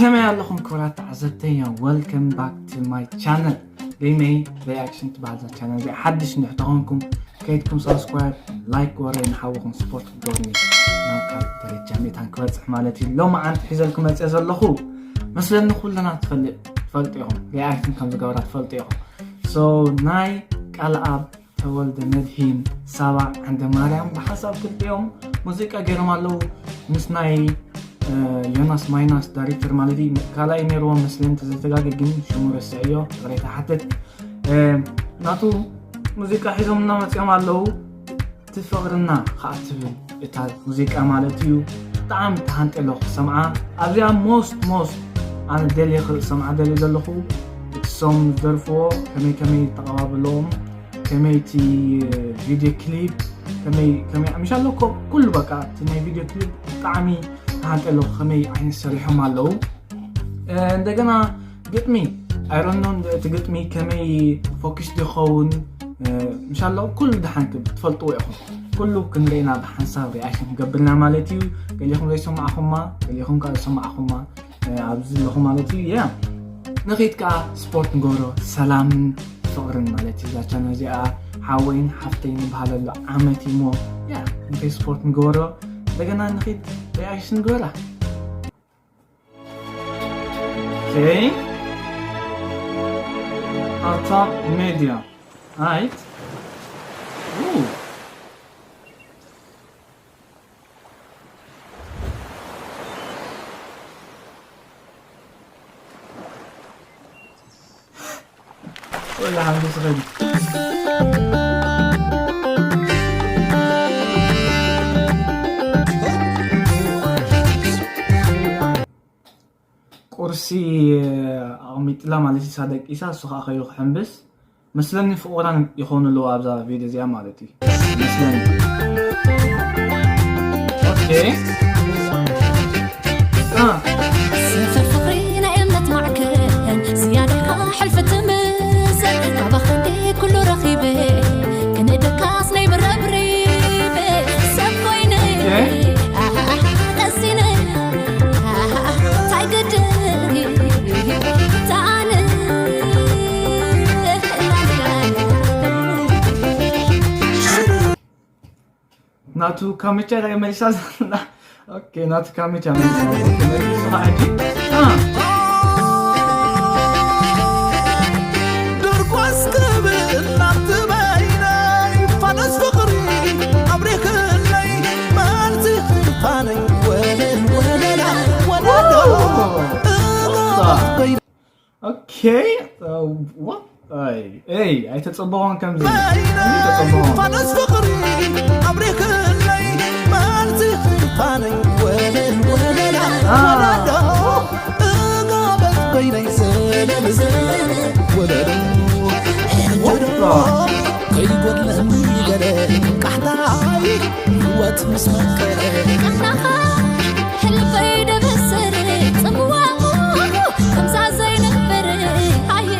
ከመይ ኣለኹም ክቡራት ተዓዘብተይ? Welcome back to my channel። ሪመይ ሪያክሽን ትበሃል እዛ ቻነል እዚኣ። ሓድሽ እንድሕር ተኾንኩም ከይድኩም ሳብስክራይብ፣ ላይክ፣ ወረ ንሓውኹም ስፖርት ክትገብሩኒ ናብ ካልእ ደረጃ ሚእታን ክበጽሕ ማለት እዩ። ሎማዓንቲ ሒዘልኩም መጽየ ዘለኹ መስለኒ ኩልና ትፈልጥ ትፈልጡ ኢኹም። ሪያክሽን ከም ዝገብራ ትፈልጡ ኢኹም። So ናይ ቃልኣብ ተወልደ መድሂን ሳባ ዓንደ ማርያም ብሓሳብ ክልቲኦም ሙዚቃ ገይሮም ኣለዉ። ምስ ናይ ዮናስ ማይናስ ዳይሬክተር ማለት እዩ። ካልኣይ ነይርዎም መስለኒ እንተዘይተጋገ ግን ሽሙ ረስዐዮ፣ ይቕሬታ ሓትት። ናቱ ሙዚቃ ሒዞምና መፂኦም ኣለዉ። እቲ ፍቕርና ከዓ ትብል እታ ሙዚቃ ማለት እዩ። ብጣዕሚ ተሃንጠ ኣለኹ ክሰምዓ። ኣብዚኣ ሞስት ሞስት ኣነ ደልየ ክሰምዓ ደልየ ዘለኹ እሶም ዝደርፍዎ ከመይ ከመይ ተቐባብሎም ከመይ እቲ ቪድዮ ክሊፕ ከመይ ከመይ ምሻ ኣሎ እኮ ኩሉ በቃ እቲ ናይ ቪድዮ ክሊፕ ብጣዕሚ ተሃንጠ ኣለኹ ከመይ ዓይነት ሰሪሖም ኣለዉ። እንደገና ግጥሚ ኣይሮኖን እቲ ግጥሚ ከመይ ፎኪስ ይኸውን ምሻ ኣሎ ኩሉ ደሓን ክትፈልጥዎ ኢኹም። ኩሉ ክንደይና ብሓንሳብ ሪኣክሽን ክገብርና ማለት እዩ። ገሊኹም ዘይሰማዕኹማ ገሊኹም ከዓ ዝሰማዕኹማ ኣብዚ ኣለኹ ማለት እዩ። ያ ንኺድ ከዓ ስፖርት ንገብሮ ሰላምን ፍቕርን ማለት እዩ። እዛ ቻነል እዚኣ ሓወይን ሓፍተይ ንበሃለሉ ዓመት እዩ እሞ ያ ንኺድ ስፖርት ንገበሮ። እንደገና ንኺድ ሪኣክሽን ንገበራ። Okay. Attack media. Right. Ooh. Wala hanggu sekali. ቁርሲ ኣቕሚጥላ ማለት እዩ። ሳደቂሳ እሱ ከዓ ከይዱ ክሕምብስ መስለኒ ፍቑራን ይኾኑ ኣለዉ ኣብዛ ቪድዮ እዚኣ ማለት እዩ መስለኒ። ኦኬ። አ። ሰፈር ፍቕሪ ናይ እምነት ማዕከን ዝያዳ ኢኻ ሕልፊ ትምዘን ካባኻ እንዲ ኩሉ ረኺበ ክንእደካስ ናይ ብረብሪበ ሰብ ኮይነ ኦኬ። ኣሃ፣ ቀሲነ ኣሃ፣ እንታይ ግድን ታነ ናቱ ካምቻ ዳይ መሊሳ ዘላ። ኦኬ፣ ናቱ ካምቻ መሊሳ። ኦኬ፣ መሊሳ። አ። ደርኳስ ክብል እናትበይነይ ፋነስ ፍቕሪ ኣብሪኽለይ መልሲ ፋነይ ወለል ወለላ ወለሎ እዛ በይነ ኦኬ። ዋት? ኣይ፣ ኤይ፣ ኣይተጸበኹን ከምዚ። ኣይተጸበኹን። ፋነስ ፍቕሪ ኣብሪኽለይ ማልዚ ፋነይ ወለል ወለላ አ። ወለሎ እጋበት በይነይ ዘለል ዘለል ወለሎ ሕንጀሮ ኦፓ። ከይጎድለኒ ገለ ቃሕታይ ህይወት ምስ መከረ ቃሕታኻ ሕልፈይ ደበስር ጽምዋ ከምዛ ዘይነብር ኣየ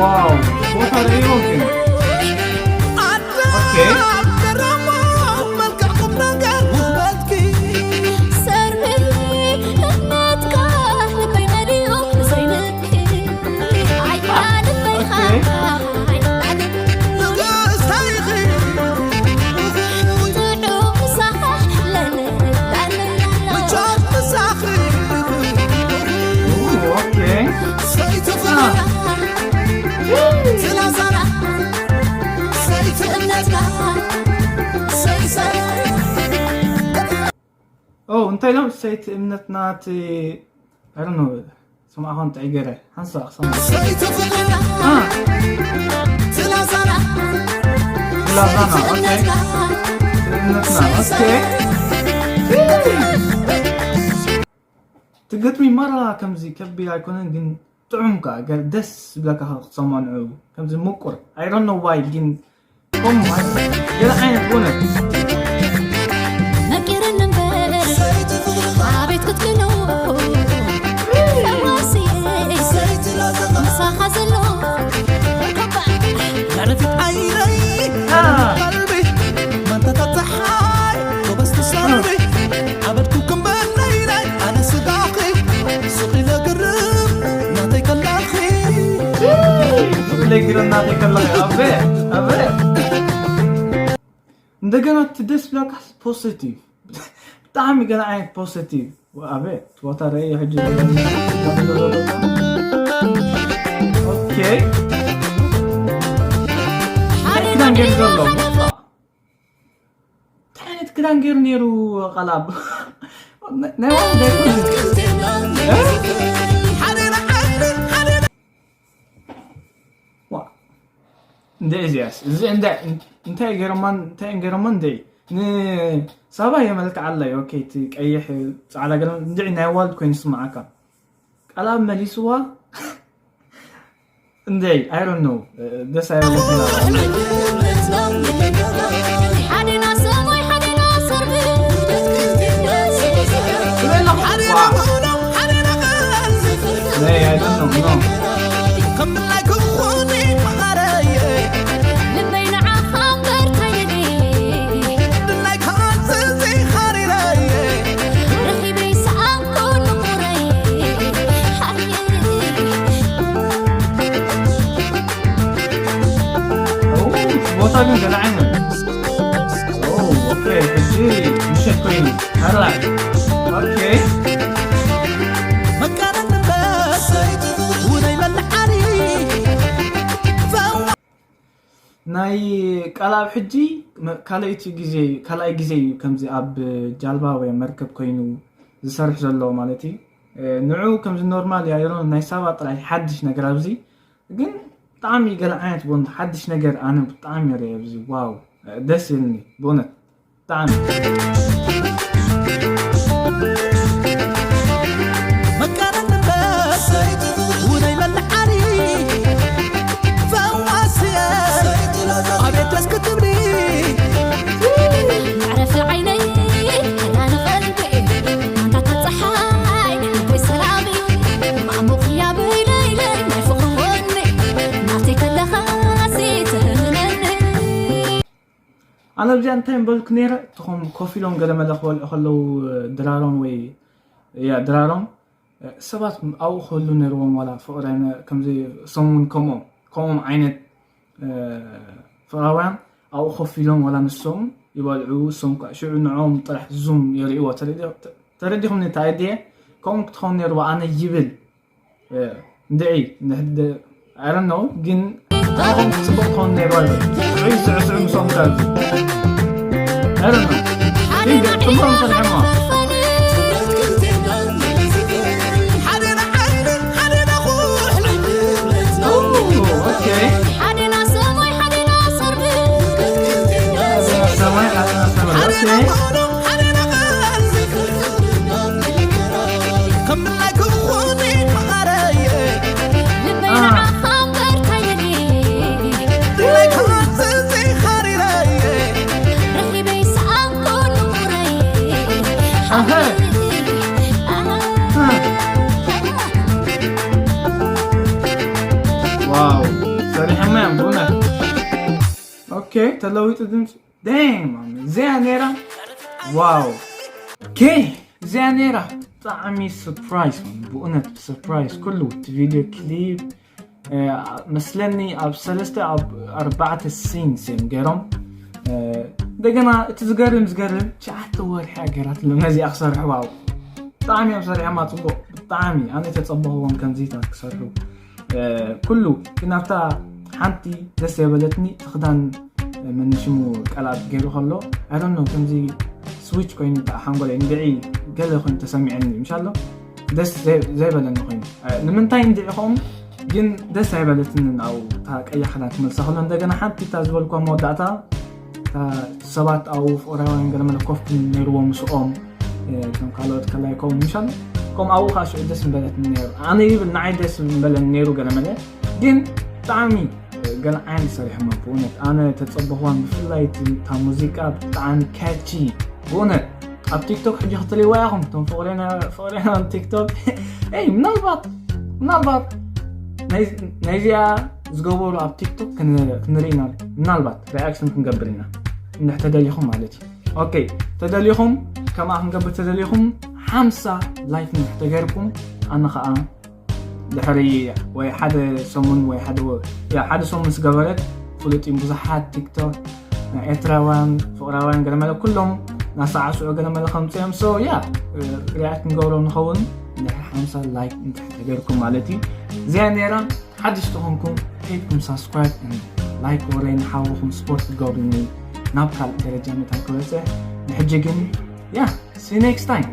ዋው፣ ቦታ ርኢኹም ግን። ኦኬ። ኣዳም ደራሞ መልክዕ ቁም ነገር ውበትኪ ሰርቢ እምነትካ ልበይ መሊኡ ዘይንኪ ኣይካ ልበይኻ ኦኬ። ኦ እንታይ ኢሎም ሰይቲ እምነትና እቲ I don't know ስማዕኹም ጥዒ ገይረ ሓንሳእ ክሰምዕ ሰይቲ ፍቕርና አ ትላዛና ትላዛና ኦኬ እምነትና ኦኬ እቲ ግጥሚ ማራ ከምዚ ከቢድ ኣይኮነን ግን ጥዑም ከዓ ገ- ደስ ዝብለካ ክትሰምዖ ንዑ ከምዚ ምቁር I don't know why ግን Oh my ገለ ዓይነት እውነት ነቂረኒ እምበር ኣቤት ክትክኖ ፈዋሲ ምሳኻ ዘሎ መረፊት ዓይነይ ቀልቢ መንተተተሓይ ጎበዝ ትሰርቢ እናተይ ከለኺ ኣበ ኣበ እንደገና እቲ ደስ ብለካ ፖዚቲቭ ብጣዕሚ ገለ ዓይነት ፖዚቲቭ ኣበ ቦታ ርኢ ሕጂ ኦኬ ክዳን ገይሩ ዘሎ እንታይ ዓይነት ክዳን ገይሩ ነይሩ ቃላብ ናይ ዋን እንደ እዚያስ እዚ እንደ እንታይ ገረማን እንታይ ገረማን እንደ ንሳባ የመልክዓለይ ኦኬ እቲ ቀይሕ ጻዕዳ ገረም እንደ ናይ ዋልድ ኮይኑ ስማዓካ ቃላብ መሊስዋ እንደ I don't know ደስ ኣይበለኩም ናይ ቃል ኣብ ሕጂ ካልኣይቲ ግዜ ካልኣይ ግዜ እዩ ከምዚ ኣብ ጃልባ ወይ መርከብ ኮይኑ ዝሰርሕ ዘሎ ማለት እዩ ንዑ ከምዚ ኖርማል ያይሮ ናይ ሳባ ጥራይ ሓድሽ ነገር ኣብዚ ግን ብጣዕሚ ገለ ዓይነት ቦንድ ሓድሽ ነገር ኣነ ብጣዕሚ ሪአ ኣብዚ ዋው ደስ ይልኒ ብእውነት ብጣዕሚ ኣነ ኣብዚኣ እንታይ ምበልኩ ነይረ እትኹም ኮፍ ኢሎም ገለ መለ ክበልዑ ከለዉ ድራሮም ወይ ያ ድራሮም ሰባት ኣብኡ ክህሉ ነይርዎም ዋላ ፍቕሪ ከምዚ ሰሙን ከምኦም ከምኦም ዓይነት ፍቕራውያን ኣብኡ ኮፍ ኢሎም ዋላ ንሶም ይበልዑ እሶም ከዓ ሽዑ ንዕኦም ጥራሕ ዙም የርእይዎ ተረዲኹም እንታይ ኣድየ ከምኡ ክትኸውን ነይርዎ ኣነ ይብል እንድዒ I don't know ግን ኣኹም ጽቡቅ ትኾን ነይሩ ኣሎ ስዑ ስዑ ምስኦም ካብ I don't know ጽቡቅ ሰሪሖሞ ሰማይ ሓደና ሰማይ ኦኬ ተለዊጡ ድምፂ ደም እዚኣ ነይራ ዋው ኦኬ እዚኣ ነይራ ብጣዕሚ ሰርፕራይዝ ብእውነት ሰርፕራይዝ ኩሉ እቲ ቪድዮ ክሊፕ መስለኒ ኣብ ሰለስተ ኣብ ኣርባዕተ ሲንስ እዮም ገይሮም እንደገና እቲ ዝገርም ዝገርም ትሽዓተ ወርሒ ገይራትሎም ነዚኣ ክሰርሑ ዋው ብጣዕሚ እዮም ሰሪሖማ ፅቡቅ ብጣዕሚ ኣነ ተፀበኽዎም ከምዚታት ክሰርሑ ኩሉ ግን ኣብታ ሓንቲ ደስ የበለትኒ እቲ ክዳን መኒሽሙ ቀልኣት ገይሩ ከሎ ኣይ ዶንት ኖ ከምዚ ስዊች ኮይኑ ከዓ ሓንጎለይ እንድዒ ገለ ኮይኑ ተሰሚዐኒ ምሻሎ ደስ ዘይበለኒ ኮይኑ ንምንታይ እንድዒ ኸም ግን ደስ ኣይበለትንን ኣብኡ እታ ቀያ ክዳን ክመልሳ ከሎ እንደገና ሓንቲ እታ ዝበልኳ መወዳእታ ሰባት ኣብኡ ፍቕራውያን ገለመለ ኮፍ ክብል ነይርዎ ምስኦም ከም ካልኦት ከላይ ከምኡ ምሻል ከም ኣብኡ ከዓ ሽዑ ደስ ምበለትኒ ነይሩ ኣነ ይብል ንዓይ ደስ ምበለኒ ነይሩ ገለመለ ግን ብጣዕሚ ገለ ዓይነት ሰሪሖማ ብእውነት ኣነ ተፀበኽዋን ብፍላይ እታ ሙዚቃ ብጣዕሚ ካቺ ብእውነት ኣብ ቲክቶክ ሕጂ ክትሪእዋ ኢኹም እቶም ፍቕሬና ፍቕሬና ቲክቶክ ይ ምናልባት ምናልባት ናይዚኣ ዝገበሩ ኣብ ቲክቶክ ክንርኢ ኢና ምናልባት ሪኣክሽን ክንገብር ኢና እንድሕር ተደሊኹም ማለት እዩ ኦኬ ተደሊኹም ከምኣ ክንገብር ተደሊኹም ሓምሳ ላይክ እንድሕር ተገይርኩም ኣነ ከዓ ድሕሪ ወይ ሓደ ሰሙን ወይ ሓደ ወ- ያ ሓደ ሰሙን ምስ ገበረት ፍሉጥ እዩ። ብዙሓት ቲክቶክ ናይ ኤርትራውያን ፍቕራውያን ገለመለ ኩሎም ናሳዕስዑ ገለመለ ከምፅኦም። So yeah, react ንገብሮ ንኸውን። ድሕሪ ሓምሳ ላይክ እንተተገርኩም ማለት እዩ። እዚኣ ነይራ። ሓድሽ ተኾንኩም ከይድኩም ሳብስክራይብ ላይክ ወረይ ንሓውኹም ስፖርት ትገብሩኒ ናብ ካልእ ደረጃ መታን ክበፅሕ። ንሕጂ ግን yeah, see you next time.